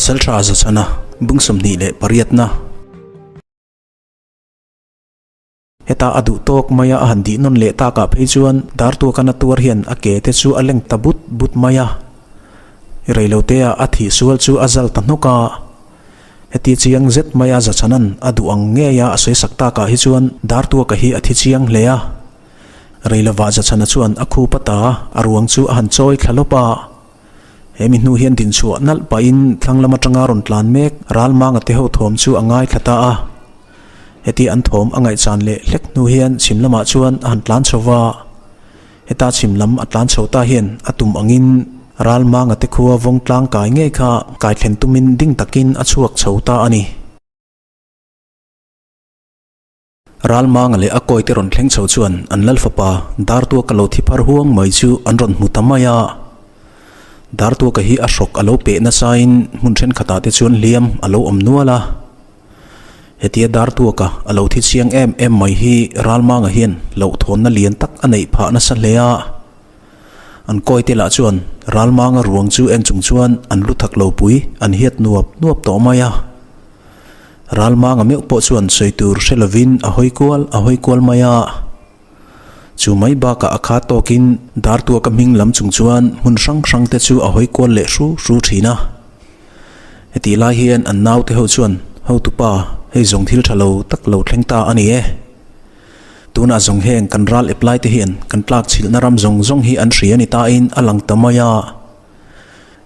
Pasalṭha Zachhana bung 28na. Heta a duh tawk maia a han dih nawn leh takah phei chuan Dartuakana tuar hian a ke te chu a leng ta but but mai a. Reilotea a thih sual chu a zal ta hnawk a. Heti chiang zet maia Zachhana'n a duh ang ngeia a sawi sak takah hi chuan Dartuaka hi a thi chiang hle a. Reilovah Zachhana chuan a khup a ta a ruang chu a han chawi thla lawp a. He mi hnu hian dinchhuah nalh pahin thlang lam atanga rawn tlan mek Ralmanga te ho thawm chu a ngaithla ta a. Heti an thawm a ngaihchan leh hlek hnu hian chhim lamah chuan a han tlan chho va. Heta chhim lam a tlan chho ta hian a tum angin Ralmanga te khua vawng tlang kai ngei kha kaithlen tumin ding takin a chhuak chho ta a ni. Ralmanga leh a kawite rawn thleng chho chuan an lal fapa Dartuaka lo thi phar huang mai chu an rawn hmu ta mai a. Dartuaka hi a hrawk a lo peh nasain hmun thenkhatah te chuan hliam a lo awm nual a. Hetia Dartuaka a lo thi chiang em em mai hi Ralmanga hian hlauhthawnna lian tak a neih phah nasa hle a. An kawite lah chuan Ralmanga ruang chu en chung chuan an lu thak lo pui an hiat nuap nuap tawh mai a. Ralmanga meuh pawh chuan sawi tur hre lovin a hawi kual a hawi kual mai a. Chu mai bakah a kha tawkin Dartuaka hming lam chung chuan hmun hrang hrang te chu a hawi kual leh hru hru thin a. Hetih lai hian an naute ho chuan, Hotupa, hei zawng thil tha lo tak lo thleng ta a ni e. Tunah zawng heng kan ral ep laite hian kan tlak chhilhna ram zawng zawng hi an hria ni tain a lang ta mai a.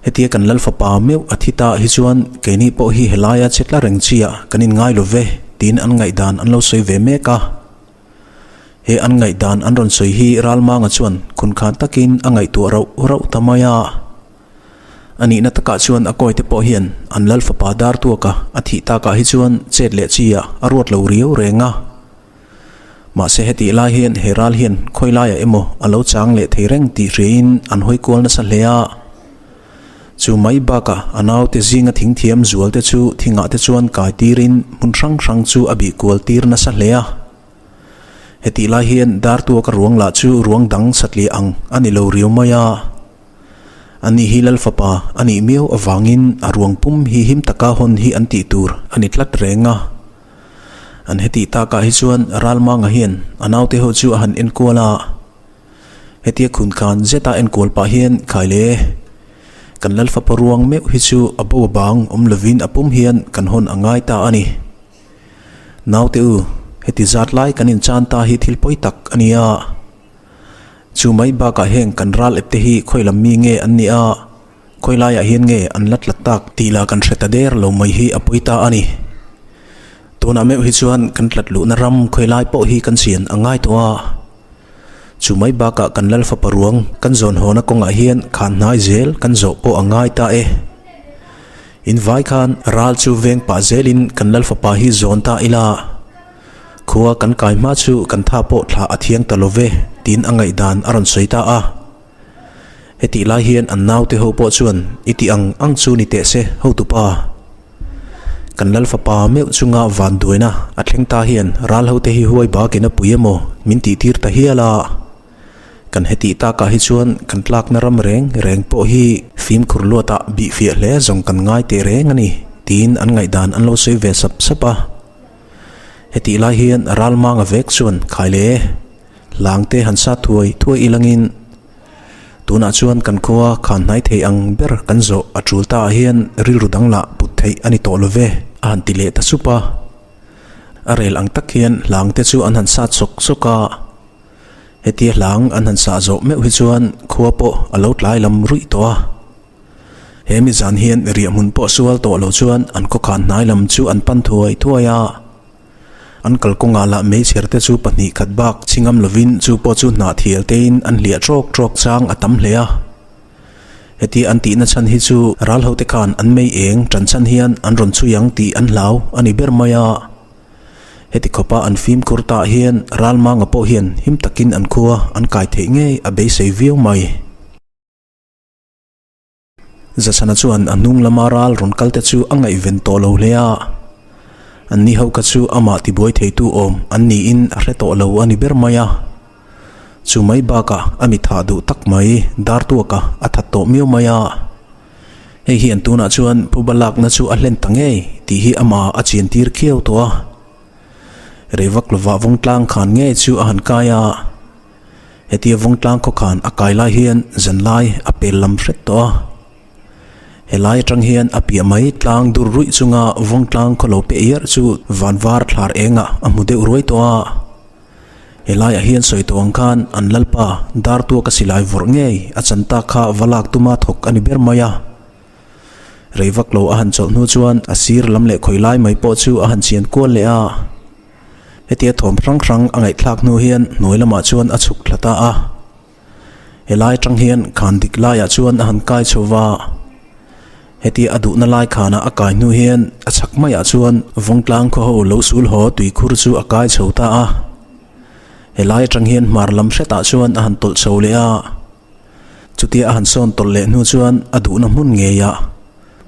Hetia kan lal fapa meuh a thi ta hi chuan keini pawh hi helaia che tla reng chiah kan inngai lo ve tiin an ngaihdan an lo sawi ve mek a. He an ngaihdan an rawn sawi hi Ralmanga chuan khunkhan takin a ngaihtuah rauh rauh ta mai a. A nihna takah chuan a kawite pawh hian an lal fapa Dartuaka a thih takah hi chuan chet leh chi ah a ruat lo riau reng a. Mahse hetih lai hian he ral hian khawi laiah emaw a lo chang leh thei reng tih hriain an hawi kual nasa hle a. Chu mai bakah a naute zinga thingthiam zualte chu thingah te chuan kai tirin hmun hrang hrang chu a bih kual tir nasa hle a. Hetih lai hian Dartuaka ruang lah chu ruang dang satliah ang a ni lo riau mai a. Ani hi Lal fapa a nih miau avangin a ruang pum hi him taka hawn hi an tih tur a ni tlat reng a. An hetih takah hi chuan Ralmanga hian a naute ho chu a han enkual a. Hetia khun khan zeta enkual pah hian khai le, kan Lal fapa ruang meuh hi chu a bo a bang awm lovin a pum hian kan hawn a ngai ta a ni. Naute u, heti zat lai kan inchan ta hi thil pawi tak a ni a. Chu mai bakah heng kan ral ep te hi khawi lam mi nge an nih a, khawi laiah hian nge an la tlat tak tih lah kan hre ta der lo mai hi a pawi ta a ni. Tunah meuh hi chuan kan tlat luhna ram khawi lai pawh hi kan chian a ngai tawh a. Chu mai bakah kan lal fapa ruang kan zawn hawna kawngah hian khan hnai zel kan zawh pawh a ngai ta e. In vai khan ral chu veng pah zelin kan lal fapa hi zawn ta ila. Khua kan kai hma chu kan tha pawh thla a thiang ta lo ve, tiin a ngaihdan a rawn sawi ta a. Hetih lai hian an naute ho pawh chuan i tih ang ang chu ni teh se, hotupa. Kan lal fapa meuh chunga van duaina a thleng ta hian ral hote hi huai bakin a pui emaw min tih tir ta hial a. Kan hetih takah hi chuan kan tlakna ram reng reng pawh hi fimkhur luatah bihfiah hle zawng kan ngai teh reng a ni, tiin an ngaihdan an lo sawi ve sap sap a. Hetih lai hian Ralmanga vek chuan khai le hlang te han sa thuai thuai ilangin tunah chuan kan khua khan hnai thei ang ber kan zawh a tul ta ah hian rilru dang lah put theih a ni tawh lo ve a han ti leh ta sup a. A rel ang tak hian hlang te chu an han sat sawk sawk a. Hetia hlang an han sah zawh meuh hi chuan khua pawh a lo tlai lam ruih tawh a. He mi zan hian riahhmun pawh sual tawh lo chuan an khawkhan hnai lam chu an pan thuai thuai a. An kalkawngah lah meichher te chu pahnih khat bak chingam lovin chu pawh chu hnah thial tein an hliah trawk trawk chang a tam hle a. Heti an tihna chhan hi chu ral hote khan an mei eng tan chhan hian an rawn chhui ang tih an hlau a ni ber mai a. Heti khawpa an fimkhur tah hian Ralmanga pawh hian him takin an khua an kai theih ngei a beisei viau mai. Zachhana chuan a hnung lama ral rawn kal te chu a ngaihven tawh lo hle a, an ni ho kha chu amah tibuai theitu awm an niin a hre tawh lo a ni ber mai a. Chu mai bakah a mi thah duh tak mai Dartuaka a that tawh miau mai a. Hei hian tunah chuan phuba lakna chu a hlen ta ngei tih hi amah a chian tir khiau tawh a. Rei vak lovah vawngtlang khan ngei chu a han kai a. Hetia vawngtlang khaw khan a kai lai hian zanlai a pel lam hret tawh a. Helai atang hian a piah mai tlang dur ruih chunga vawngtlang khaw lo peh iarh chu vanvar thlar engah a hmu deuh ruai tawh a. Helaiah hian sawi tawh ang khan an lalpa Dartuaka silai vawrh ngei a chan tak kha va lak tuma thawk a ni ber mai a. Rei vak lo a han chawlh hnu chuan a sir lam leh khawi lai mai pawh chu a han chian kual leh a. Hetia thawm hrang hrang a ngaihthlak hnu hian hnuai lamah chuan a chhuk thla ta a. Helai atang hian khan dik laiah chuan a han kai chho va. Hetia a duhna lai khanah a kai hnu hian a chhak maiah chuan vawngtlang khaw ho lo sul haw tuikhur chu a kai chho ta a. Helai atang hian hmar lam hretah chuan a han tawlh chho leh a. Chutia a han sawn tawlh leh hnu chuan a duhna hmun ngeiah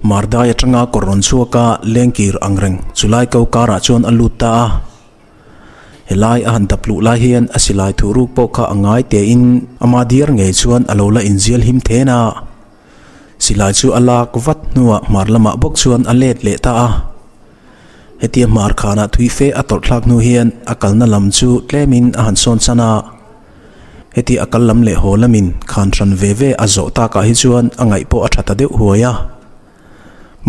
Mardai atanga kawr rawn chhuaka lengkir ang reng chulai ko karah chuan a lut ta a. Helai a han dap luh lai hian a silai thuh ruk pawh kha a ngai tein ama diar ngei chuan a lo la inzial him then a. Silai chu a lak vat hnuah hmar lamah bawk chuan a let leh ta a. Hetia hmar khanah thui fe a tawlh thlak hnu hian a kalna lam chu tlemin a han sawn chan a. Heti a kal lam leh haw lamin khan hran ve ve a zawh takah hi chuan a ngaih pawh a tha ta deuh huai a.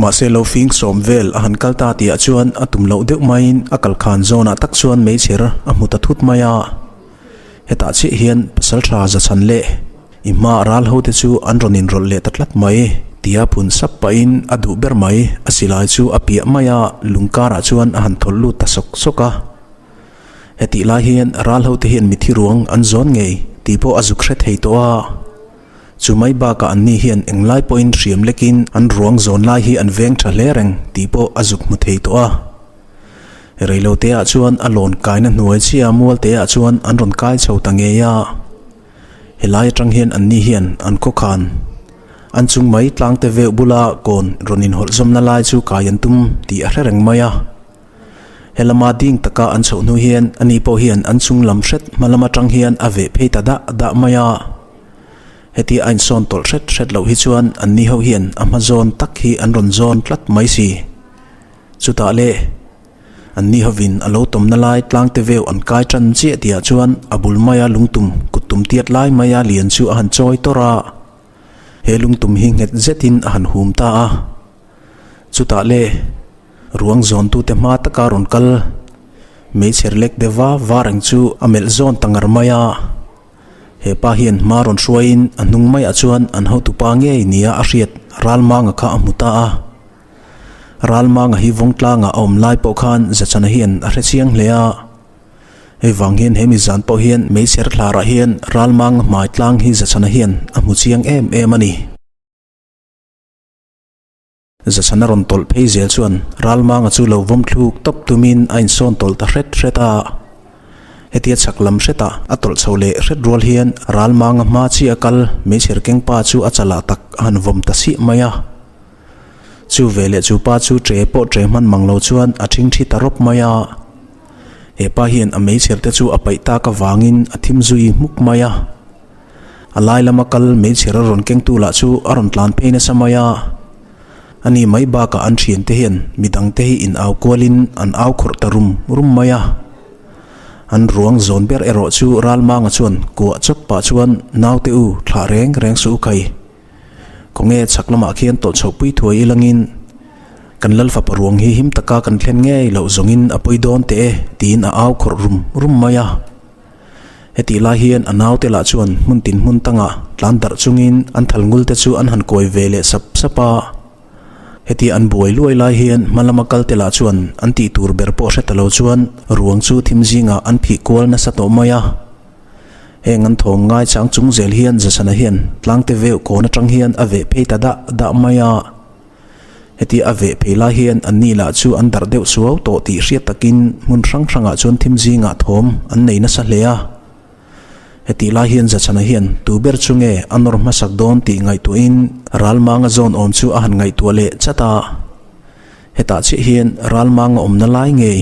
Mahse lo fing sawm vel a han kal ta tihah chuan a tum loh deuh maiin a kal khan zawnah tak chuan meichher a hmu ta thut mai a. Hetah chiah hian pasaltha za chhan leh i hma ral ho te chu an rawn inrawlh leh ta tlat mai tia phun sap pahin a duh ber mai a silai chu a piah mai a, lung karah chuan a han thawlh lut ta sawk sawk a. Hetih lai hian ral ho te hian mithi ruang an zawn ngei tih pawh a zuk hre thei tawh a. Chu mai bakah anni hian englai pawhin hriam lekin an ruang zawn lai hi an veng tha hle reng tih pawh a zuk hmu thei tawh a. Reiloteah chuan a lawn kaina hnuai chiah mual teah chuan an rawn kai chho ta ngei a. Helai atang hian anni hian an khawkhan an chung mai tlangte veuh bula kawn rawn inhawlh zawmna lai chu kai an tum tih a hre reng mai a. Helama ding taka an chhoh hnu hian ani pawh hian an chung lam hret hma lam atang hian a veh phei ta dah dah mai a. Hetia a insawn tawlh hret hret loh hi chuan anni ho hian a hma zawn tak hi an rawn zawn tlat mai si. Chutah le, anni hovin a lo tawmna lai tlangte veu an kai tan chiah tihah chuan a bul maia lungtum kut tum tiat lai maia lian chu a han chawi tawrh a. He lungtum hi nghet zetin a han hum ta a. Chutah le, ruang zawntute hma taka rawn kal meichher lek deuh va va reng chu a melh zawn ta ngar mai a. He pa hian hma rawn hruaiin a hnung maiah chuan an hotupa ngei nia a hriat Ralmanga kha a hmu ta a. Ralmanga hi vawngtlanga a awm lai pawh khan Zachana hian a hre chiang hle a. Hei vang hian he mizan pawh hian meichher thlarah hian Ralmanga hmai tlang hi Zachana hian a hmu chiang em em a ni. Zachana rawn tawlh phei zel chuan Ralmanga chu lo vawm thluk tawp tumin a insawn tawlh ta hret hret a. Hetia chhak lam hretah a tawlh chho leh hret rual hian Ralmanga hma chiah a kal meichher keng pa chu a chalah tak a han vawm ta siah mai a. Chu veleh chu pa chu ṭe pawh ṭe hman mang lo chuan a ṭhingṭhi ta rawp mai a. He pa hian a meichher te chu a paih tak avangin a thim zui hmuk mai a. A lai lama kal meichher a rawn kengtu lah chu a rawn tlan phei nasa mai a. Ani mai bakah an thiante hian midangte hi in au kualin an au khawrh ta rum rum mai a. An ruang zawn ber erawh chu Ralmanga chuan kuah chawt pah chuan naute u thlah reng reng suh u khai. Khawnge chhak lamah khian tawlh chhoh pui thuai ilangin kan Lal fapa ruang hi him taka kan thlen ngei loh zawngin a pawi dawn teh e tiin a au khawrh rum rum mai a. Hetih lai hian a naute lah chuan hmun tin hmun tangah tlan darh chungin an thal ngul te chu an han kuai ve leh sap sap a. Hetia an buai luai lai hian hma lama kal te lah chuan an tih tur ber pawh hre ta lo chuan ruang chu thim zingah an phih kual nasa tawh mai a. Heng an thawm ngai chang chung zel hian Zasana hian tlangte veuh kawn atang hian a veh phei ta dah dah mai a. Hetia a veh phei lai hian an ni lah chu an darh deuh suau tawh tih hriat takin hmun hrang hrangah chuan thim zingah thawm an nei nasa hle a. Hetih lai hian Zachana hian tu ber chu nge a nawr hmasak dawn tih ngaihtuahin Ralmanga zawn awm chu a han ngaihtuah leh chat a. Hetah chiah hian Ralmanga awmna lai ngei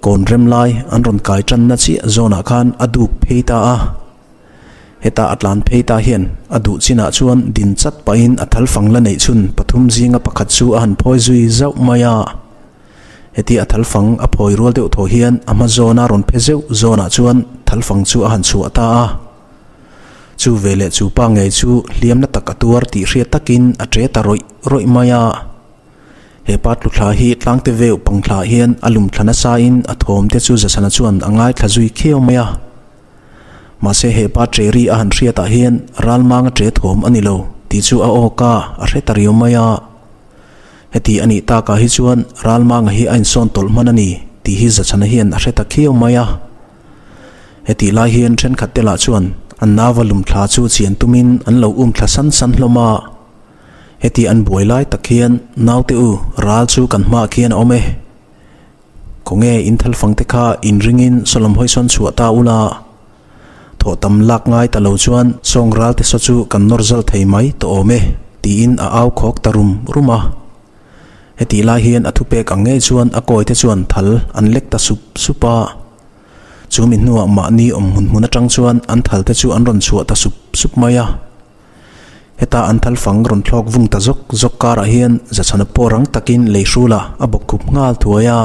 kawn rem lai an rawn kai tanna chiah zawnah khan a duk phei ta a. Heta a tlan phei ta hian a duh chinah chuan din chat pahin a thalfang la neih chhun pathum zinga pakhat chu a han phawi zui zauh mai a. Heti a thalfang a phawi rual deuh thaw hian a hma zawna rawn phe zeuh zawnah chuan thalfang chu a han chhuah ta a. Chu veleh chu pa ngei chu hliamna tak a tuar tih hriat takin a ṭe ta rawih rawih mai a. He pa tluthla hi tlangte veuh pangthla hian a lum thla nasa in a thawm te chu Zasana chuan a ngaithla zui khiau mai a. Mahse he pa ṭe ri a han hriatah hian ralmanga ṭe thawm a ni lo tih chu a awka a hre ta riau mai a. Heti a nih takah hi chuan ralmanga hi a insawn tawlh hman a ni tih hi Zachhana hian a hre ta khiau mai a. Hetih lai hian thenkhat te lah chuan an nauva lumthla chu chian tumin an lo um thla san san hlawm a. Heti an buai lai tak hian naute u ral chu kan hmaah khian a awm e. Khawnge in thalfang te kha inringin sawlam hawisawn chhuah ta ula. Thawh tam lak ngai ta lo chuan sawng ral te saw chu kan nawr zal thei mai tawh awm e tiin a au khawk ta rum rum a. Hetih lai hian a thupek ang ngei chuan a kawi te chuan thal an lek ta sup sup a. Chu mi hnuah mahni awm hmun hmun atang chuan an thal te chu an rawn chhuah ta sup sup mai a. Heta an thal fang rawn thlawk vung ta zawk zawk karah hian Zachhana pawh rang takin lei hrulah a bawk khup nghal thuai a.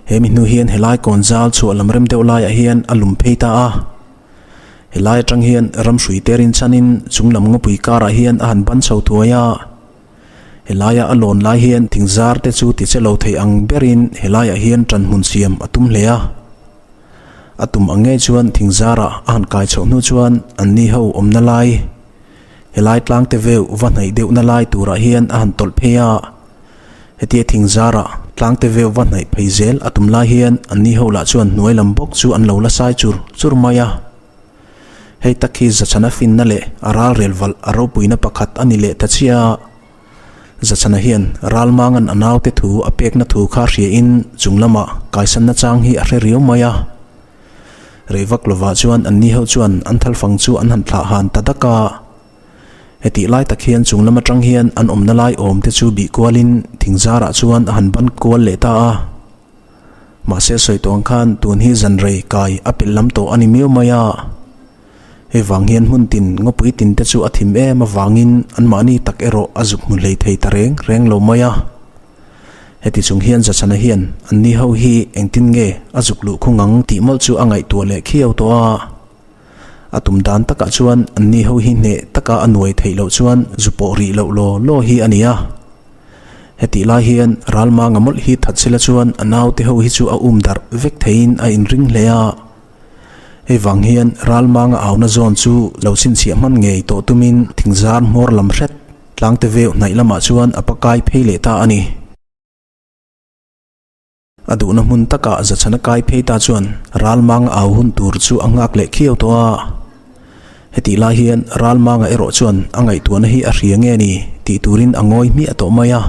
He mi hnu hian helai kawn zal chhuah lam rem deuh laiah hian a lum phei ta a. Helai atang hian ramhrui te rinchhanin chung lam ngawpui karah hian a han ban chho thuai a. Helaia a lawn lai hian thingzar te chu ti che lo thei ang berin helaiah hian ṭan hmun siam a tum hle a. A tum ang ngei chuan thingzarah a han kai chhoh hnu chuan anni ho awmna lai, helai tlangte veuh va hnaih deuhna lai turah hian a han tawlh phei a. Hetia thingzarah tlangte veuh va hnaih phei zel a tum lai hian anni ho lah chuan hnuai lam bawk chu an lo la sai chur chur mai a. Hei tak hi Zachhana finna leh a ralrel valh a ropuina pakhat a ni leh ta chiah a. Zachhana hian Ralmanga'n a naute thu a pekna thu kha hriain chung lamah kaisanna chang hi a hre riau mai a. Rei vak lovah chuan anni ho chuan an thalfang chu an han thlah han ta dak a. Hetih lai tak hian chung lam atang hian an awmna lai awm te chu bih kualin thingzarah chuan a han ban kual leh ta a. Mahse sawi tawh ang khan tun hi zan rei kai a pelh lam tawh a ni miau mai a. Hei vang hian hmun tin ngawpui tin te chu a thim em avangin anmahni tak erawh a zuk hmu hlei thei ta reng reng lo mai a. Heti chung hian Zachhana hian anni ho hi engtin nge a zuk luh khung ang tih mawlh chu a ngaihtuah leh khiau tawh a. A tum dan takah chuan anni ho hi hneh taka a nuai theih loh chuan zu pawh rih loh law law hi a ni a. Hetih lai hian Ralmanga mawlh hi that sela chuan a naute ho hi chu a um darh vek theiin a inring hle a. Hei vang hian Ralmanga auna zawn chu lo chhinchhiah hman ngei tawh tumin thingzar hmawr lam hret tlangte veuh hnaih lamah chuan a pakai phei leh ta a ni. A duhna hmun takah Zachhana kai phei ta chuan Ralmanga au hun tur chu a nghak leh khiau tawh a. Hetih lai hian Ralmanga erawh chuan a ngaihtuahna hi a hria nge ni tih turin a ngawi hmiah tawh mai a.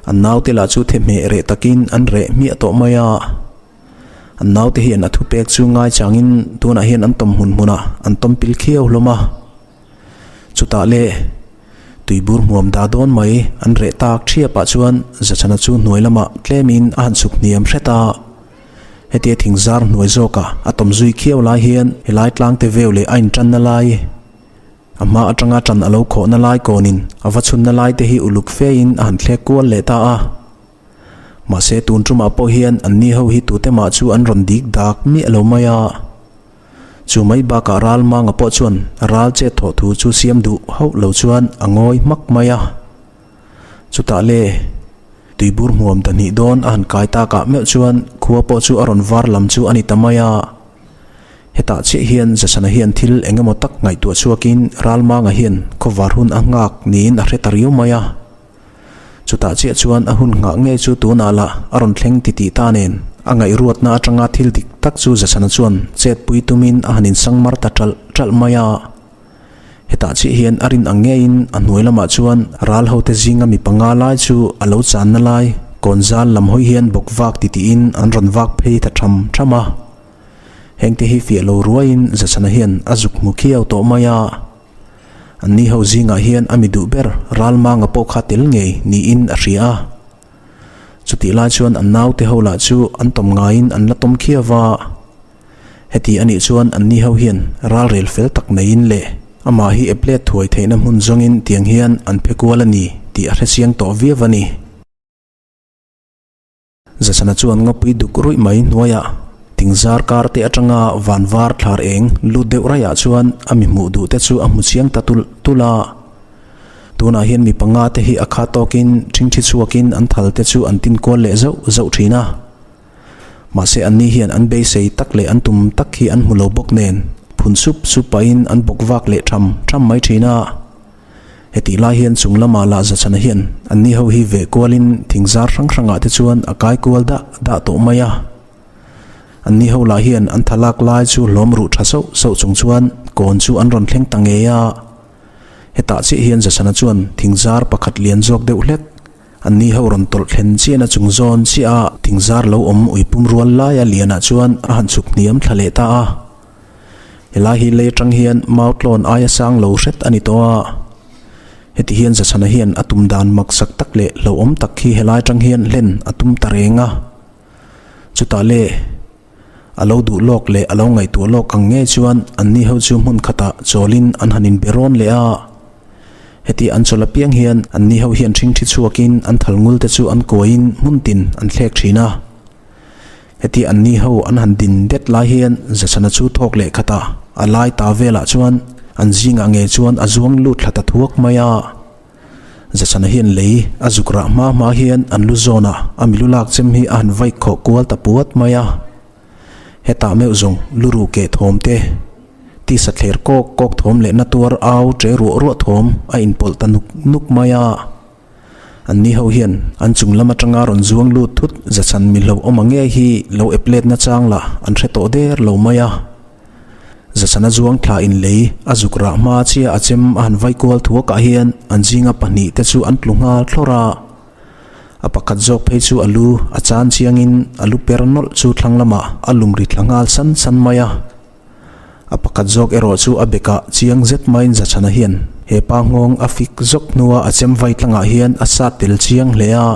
An naute lah chu thehmeh reh takin an reh hmiah tawh mai a. An naute hian a thupek chu ngaichangin tunah hian an tawm hmun hmunah an tawm pil khiau hlawm a. Chutah le, tuibur hmuam dah dawn mai an reh tak thiap ah chuan Zachhana chu hnuai lamah tlemin a han chhuk hniam hret a. Hetia thingzar hnuai zawkah a tawm zui khiau lai hian helai tlangte veu leh a intanna lai, a hma atanga tan a lo khawhna lai kawnin a va chhunna lai te hi uluk fein a han thlek kual leh ta a. Mahse tun tumah pawh hian anni ho hi tute mah chu an rawn dik dak miah lo mai a. Chu mai bakah ral manga pawh chuan ral chet thawh thu chu siam duh hauh lo chuan a ngawi hmak mai a. Chutah le, tuibur hmuam ta hnih dawn a han kai takah meuh chuan khua pawh chu a rawn var lam chu a ni ta mai a. Hetah chiah hian Zasana hian thil eng emaw tak ngaihtuah chhuakin ral manga hian khawvar hun a nghak niin a hre ta riau mai a. Chutah chiah chuan a hun nghah ngei chu tunah lah a rawn thleng ti tih ta nen a ngaihruatna atanga thil dik tak chu Zachhana chuan chetpui tumin a han insang mar ta ṭalh ṭalh mai a. Hetah chiah hian a rin ang ngeiin a hnuai lamah chuan ral hote zinga mi panga lai chu a lo channa lai kawn zal lam hawi hian bawk vak ti tiin an rawn vak phei ta ṭham ṭham a. Hengte hi fiah lo ruaiin Zachhana hian a zuk hmu khiau tawh mai a. Anni ho zingah hian a mi duh ber Ralmanga pawh kha tel ngei niin a hria a. Chutih lai chuan an naute ho lah chu an tawm ngaiin an la tawm khiau va. Heti a nih chuan anni ho hian ralrel fel tak neiin leh amah hi eplet thuai theihna hmun zawngin tiang hian an phe kual a ni tih a hrechiang tawh viau a ni. Zasana chuan ngawpui duk ruih mai hnuaiah thingzar kar te atanga van var thlar eng lut deuh raiah chuan a mi hmuh duh te chu a hmu chiang ta tulh tulh a. Tunah hian mi panga te hi a khat tawkin ṭhingṭhi chhuakin an thal te chu an tin kual leh zauh zauh ṭhin a. Mahse anni hian an beisei tak leh an tum tak hi an hmu lo bawk nen phun sup sup pahin an bawk vak leh ṭham ṭham mai ṭhin a. Hetih lai hian chung lamah lah Zachana hian anni ho hi veh kualin thing zar hrang hrangah te chuan a kai kual dah dah tawh mai a. Anni ho lah hian an thalak lai chu hlawm ruh tha sauh sauh chung chuan kawn chu an rawn thleng ta ngei a. Hetah chiah hian Zachana chuan thing zar pakhat lian zawk deuh hlek anni ho rawn tawlh thlen chiahna chung zawn chiah a thing zar lo awm uipum rual laia lianah chuan a han chhuk hniam thla leh ta a. Helai hi lei atang hian mau tlawn aia sang lo hret a ni tawh a, heti hian Zachhana hian a tum dan maksak tak leh hlauhawm tak hi helai atang hian hlen a tum ta reng a. Chutah le a lo duh lawk leh a lo ngaihtuah lawk ang ngei chuan anni ho chu hmun khatah chawlin an han inbe rawn leh a. Heti an chawl apiang hian anni ho hian ṭhingṭhi chhuakin an thal ngul te chu an kuaiin hmun tin an thlek ṭhin a. Heti anni ho an han din det lai hian Zachana chu thawk leh khat a, a lai ta velah chuan an zingah nge chuan a zuang lut thla ta thuak mai a. Zachana hian lei a zuk rah hma hma hian an lu zawnah a milu lak chem hi a han vaih khawh kual ta puat mai a. Hetah meuh zawng lu ruh keh thawm te, tisa thler kawk kawk thawm leh na tuar au che ruah ruah thawm a inpawlh ta nuk nuk mai a. Anni ho hian an chung lam atanga rawn zuang lut thut zachhan mi hlauhawm ang ngei hi lo ep let na chang lah an hre tawh der lo mai a. Zachhana zuang thla in lei a zuk rah hma chiah a chem a han vai kual thuakah hian an zinga pahnih te chu an tlu nghal thlawr a. A pakhat zawk phei chu a lu a chan chiangin a lu per nawlh chu thlang lamah a lum ri thla nghal san san mai a. A pakhat zawk erawh chu a bekah chiang zet maiin Zachhana hian he pa nghawng a fik zawk hnua a chem vai tlangah hian a sat tel chiang hle a.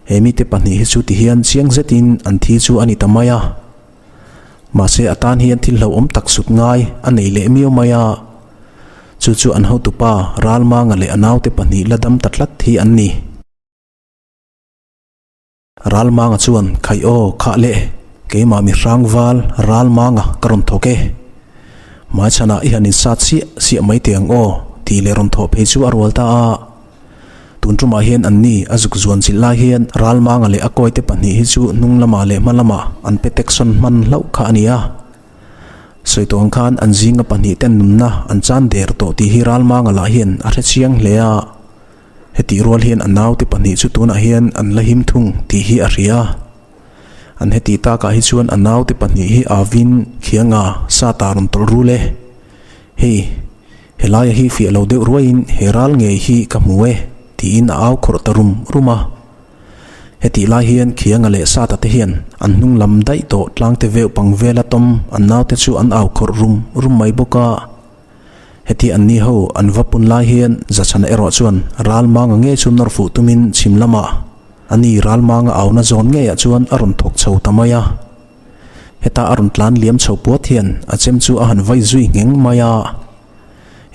He mite pahnih hi chu ti hian chiang zetin an thi chu a ni ta mai a. Mahse a tan hian thil hlauhawm tak sut ngai a nei leh miau mai a. Chu chu an hotupa Ralmanga leh a naute pahnih la dam ta tlat hi an ni. Ralmanga chuan, Khaih aw, khah le, keimah mi hrang val Ralmanga ka rawn thawk e. Hmaichhanah i han insat siah siah mai teh ang aw, tih leh rawn thawh phei chu a rual ta a. Tun tumah hian anni a zuk zuan chilh lai hian Ralmanga leh a kawite pahnih hi chu hnung lamah leh hma lamah an pe teksawn hman hlauh kha a ni a. Sawi tawh ang khan an zinga pahnih ten nunna an chan der tawh tih hi Ralmanga lah hian a hre chiang hle a. Hetih rual hian a naute pahnih chu tunah hian an la him thung tih hi a hria a. An hetih takah hi chuan a naute pahnih hi avin khianga sa ta rawn tawlh rul e. Hei, helaia hi fiah lo deuh ruaiin he ral ngei hi ka hmu e tiin a au khawrh ta rum rum a. Hetih lai hian khianga leh sata te hian an hnung lam daih tawh tlangte veuh pang vela tawm an naute chu an au khawrh rum rum mai bawk a. Heti anni ho an va pun lai hian Zachhana erawh chuan Ralmanga ngei chu nawr fuh tumin chhim lamah a ni Ralmanga auna zawn ngeiah chuan a rawn thawk chho ta mai a. Heta a rawn tlan liam chho puat hian a chem chu a han vai zui ngheng mai a.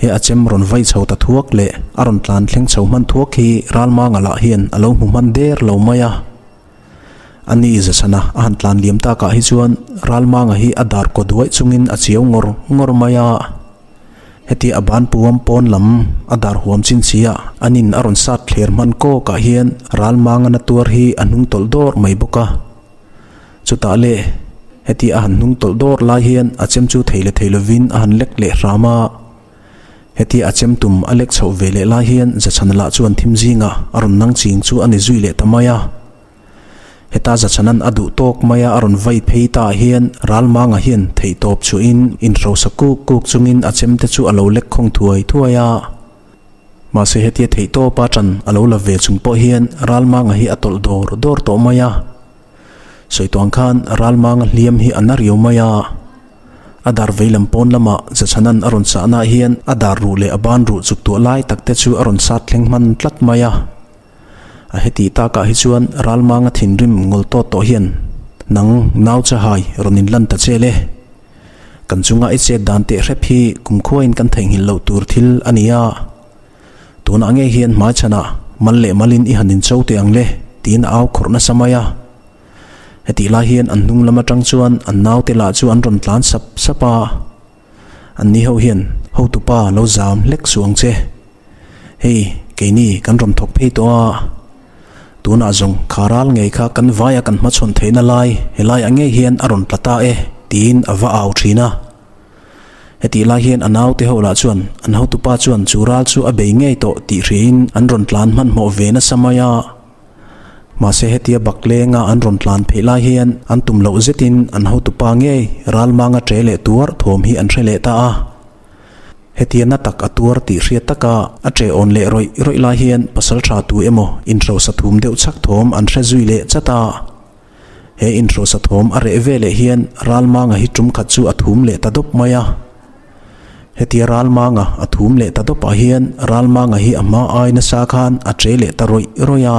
He a chem rawn vai chho ta thuak leh a rawn tlan thleng chho hman thuak hi Ralmanga lah hian a lo hmu hman der lo mai a. A ni Zachhana a han tlan liam takah hi chuan Ralmanga hi a dar kaw duaih chungin a chiau ngawr ngawr mai a. Heti a ban puam pawn lam a dar huam chin chi a an in a rawn sat thler hman kawkah hian Ralmanga na tuar hi a hnung tawlh dawr mai bawk a. Chutah le heti a han hnung tawlh dawr lai hian a chem chu thei leh thei lovin a han lek leh hram a. Hetia a chem tum a lek chhoh ve leh lai hian Zachhana lah chuan thim zingah a rawn nang ching chu a ni zui leh ta mai a. Heta Zachhana'n a duh tawk mai a a rawn vai phei ta ah hian Ralmanga hian theihtawp chhuahin inhrosa kuk kuk chungin a chem te chu a lo lek khawng thuai thuai a. Mahse hetia theihtawpa ṭan a lo la ve chung pawh hian Ralmanga hi a tawlh dawr dawr tawh mai a. Sawi tawh ang khan Ralmanga hliam hi a na riau mai a. A dar veilam pawn lamah Zachhanan a rawn sahnaah hian a dar ruh leh a ban ruh chuk tuah lai tak te chu a rawn sat thleng hman tlat mai a. A hetih takah hi chuan Ralmanga thinrim ngawl tawt tawh hian, Nang, nau chahai, rawn inlan ta che le. Kan chunga i chet dan teh hrep hi kumkhuain kan theihnghilh loh tur thil a ni a. Tunah ngei hian hmaichhanah mal leh malin i han incho teh ang le, tiin a au khawrh nasa mai a. Hetih lai hian an hnung lam atang chuan an naute lah chu an rawn tlan sap sap a. Anni ho hian hotupa lo zam hlek suh ang che. Hei, keini kan rawn thawk phei tawh a. Tunah zawng kha ral ngei kha kan vaia kan hmachhawn theihna lai helaiah ngei hian a rawn tla ta e, tiin a va au thin a. Hetih lai hian a naute ho lah chuan an hotupa chuan chu ral chu a bei ngei tawh tih hriain an rawn tlan hmanhmawh ve nasa mai a. Mahse hetia baklenga an rawn tlan pheih lai hian an tum loh zetin an hotupa ngei ral manga ṭe leh tuar thawm hi an hre leh ta a. Hetia na tak a tuar tih hriat taka a ṭe awn leh rawih rawih lai hian pasalṭha tu emaw inhrosa thum deuh chhak thawm an hre zui leh chat a. He inhrosa thawm a reh ve leh hian Ralmanga hi ṭum khat chu a thum leh ta dawp mai a. Hetia Ralmanga a thum leh ta dawpah hian Ralmanga hi a hma ai nasa khan a ṭe leh ta rawih rawih a.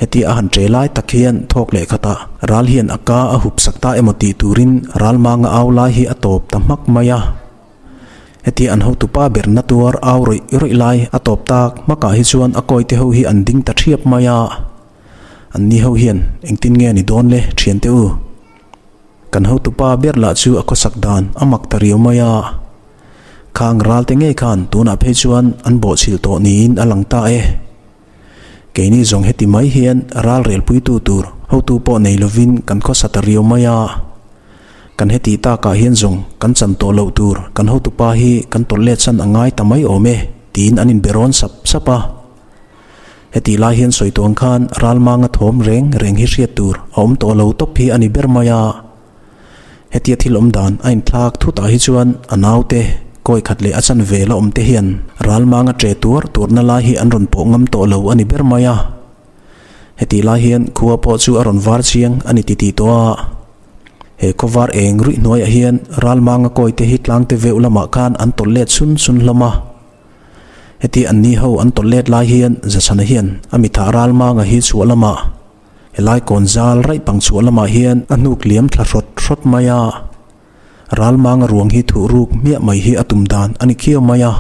Hetia a han ṭe lai tak hian thawk leh khatah ral hian a ka a hup sak ta emaw tih turin Ralmanga au lai hi a tawp ta hmak mai a. Hetia an hotupa ber na tuar au rawih rawih lai a tawp tak hmakah hi chuan a kawite ho hi an ding ta ṭhiap mai a. Anni ho hian engtin nge ni dawn le thiante u? Kan hotupa ber lah chu a khawsak dan a mak ta riau mai a. Khang ralte ngei khan tunah phei chuan an bawhchhilh tawh niin a lang ta e. Keini zawng heti mai hian ral relpuitu tur hotu pawh nei lovin kan khawsa ta riau mai a. Kan heti takah hian zawng kan chan tawh loh tur kan hotupa hi kan tawlh let san a ngai ta mai awm e tiin an inbe rawn sap sap a. Hetih lai hian sawi tuang khan ralmanga thawm reng reng hi hriat tur a awm tawh lo tawp hi a ni ber mai a. Hetia thil awm dan a inthlak thutah hi chuan a naute kawi khat leh a chanve la awm te hian ralmanga ṭe tuar tuarna lai hi an rawn pawh ngam tawh lo a ni ber mai a. Hetih lai hian khua pawh chu a rawn var chiang a ni titih tawh a. He khawvar eng ruih hnuaiah hian ralmanga kawi te hi tlangte veuh lamah khan an tawlh let sun sun hlawm a. Heti an ni ho an tawlh let lai hian Zachhana hian a mitha Ralmanga hi chhuah lamah helai kawn zal raih pang chhuah lamah hian a hnuk liam thla hrawt hrawt mai a. Ralmanga ruang hi thuh ruk hmiah mai hi a tum dan a ni khiau mai a.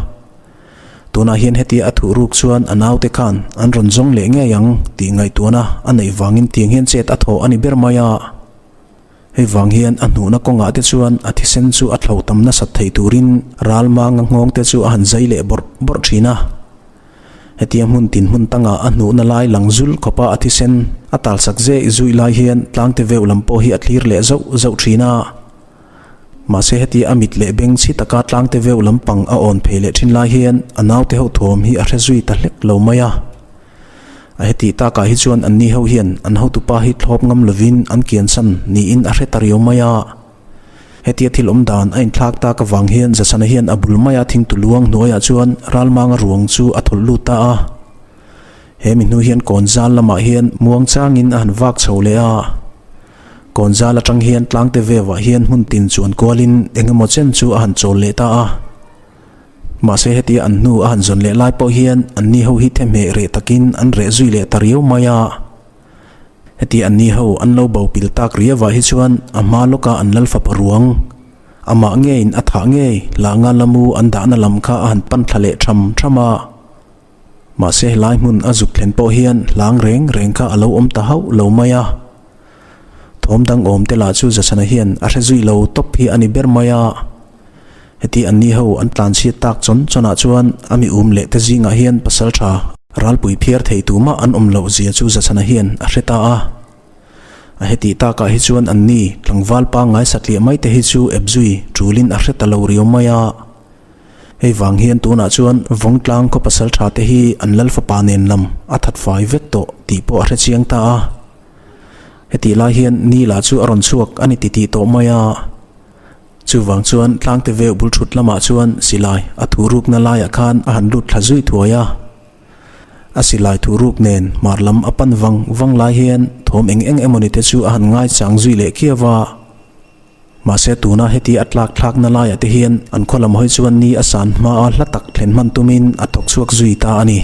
Tunah hian hetia a thuh ruk chuan a naute khan an rawn zawng leh ngei ang tih ngaihtuahna a neih vangin tiang hian chet a thawh a ni ber mai a. Hei vang hian a hnuhna kawngah te chuan a thisen chu a thlo tam nasat thei turin ral manga nghawng te chu a han zai leh bawrh bawrh thin a. Hetia hmun tin hmun tanga a hnuhna lai lang zul khawpa a thisen a talsak zeh zuih lai hian tlangte veuh lam pawh hi a thlir leh zauh zauh thin a. Mahse hetia a mit leh beng chhi taka tlangte veuh lampang a awn phei leh thin lai hian a naute ho thawm hi a hre zui ta hlek lo mai a. A hetih takah hi chuan anni ho hian an hotupa hi thlawp ngam lovin an kiansan niin a hre ta riau mai a. Hetia thil awm dan a inthlak tak avang hian Zasana hian a bul maia thingtu luang hnuaiah chuan ralmanga ruang chu a thawlh lut ta a. He mi hnu hian kawn zal lamah hian muang changin a han vak chho leh a. Kawn zal atang hian tlangte vevah hian hmun tin chuan kualin engemaw chen chu a han chawl leh ta a. Mahse hetia an hnu a han zawn leh lai pawh hian anni ho hi thehmeh reh takin an reh zui leh ta riau mai a. Hetia anni ho an lo bo pil tak riauah hi chuan a hma lawka an lal fapa ruang, amah ngeiin a thah ngei lah nga lamu an dahna lam kha a han pan thla leh tham tham a. Mahse helai hmun a zuk thlen pawh hian hlang reng reng kha a lo awm ta hauh lo mai a. Thawm dang awm te lah chu Zasana hian a hre zui lo tawp hi a ni ber mai a. Heti anni ho an tlanchhiat tak chawn chawnah chuan a mi um leh te zingah hian pasal tha ralpui phiar thei tumah an awm loh zia chu Zachhana hian a hre ta a. A hetih takah hi chuan anni tlangval pangngai satliah mai te hi chu ep zui tulin a hre ta lo riau mai a. Hei vang hian tunah chuan Vawngtlang khaw pasal tha te hi an lal fapa nen lam a that fai vek tawh tih pawh a hre chiang ta a. Hetih lai hian ni lah chu a rawn chhuak a ni titih tawh mai a. Chuvang chuan tlangte veuh bul thut lamah chuan silai a thu rukna laiah khan a han lut thla zui thuai a. A silai thu ruk nen hmar lam a pan vang vang lai hian thawm eng eng emawni te chu a han ngaichang zui leh khiau a. Mahse tuna heti a tlak thlakna laiah te hian an khaw lam hawi chuan ni a san hmaa hla tak thlen hman tumin a thawk chhuak zui ta a ni.